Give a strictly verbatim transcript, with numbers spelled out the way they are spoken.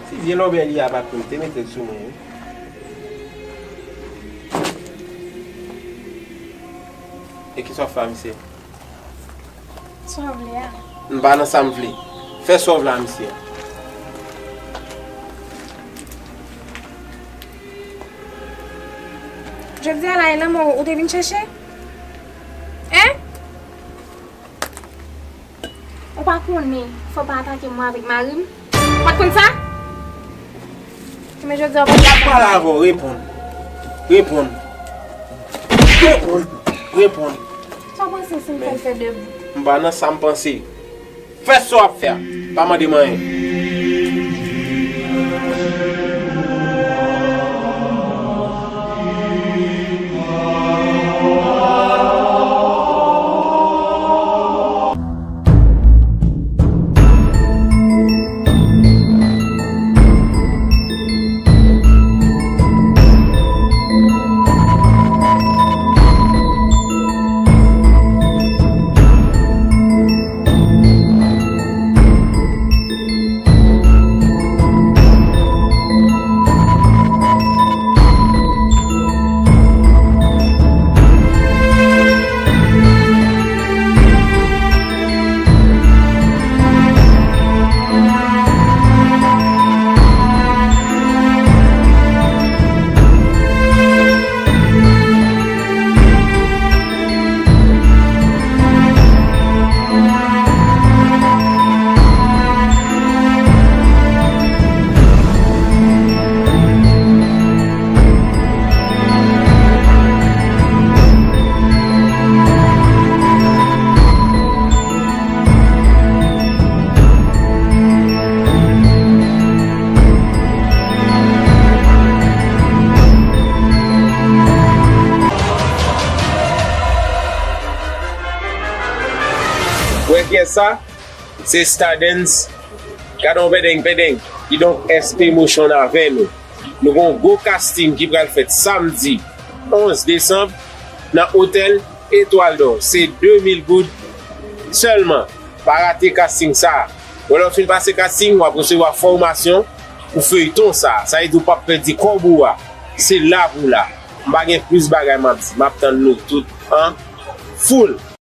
Ti vye lòbèy li a pa t pou l te mete l sou mwen, wi. E kisa w ap fè a misye? Sa w vle a? M pa nan sa m vle. Fè sa w vle a misye. Jodi a la, e lanmò ou te vin chèche? Hein? Ou pa konnen, fò w pa atake mwen avèk mari m? Ou pa t konn sa? Men jodi a, ou pa t ap pale avè w, reponn. Reponn. Reponn. Reponn. Sa w panse si m fè l fè de bout? M pa nan sa m panse. Fè sa w ap fè a. Pa mande m anyen. Wè pyès sa? Se Stardens. Gade yon pendeng, pendeng. Kidonk, S P Motion avè nou. Nou gen yon gwo casting ki pral fèt samdi onz desanm nan otèl Etoile d'Or. Se de mil goud sèlman. Pa rate casting sa a. Bon, lè w fin pase casting, w ap resevwa fòmasyon pou feyton sa a. Sa vle di w p ap pèdi kòb ou a. Se la pou la. M pa gen plis bagay m ap di. M ap tann nou tout an foul.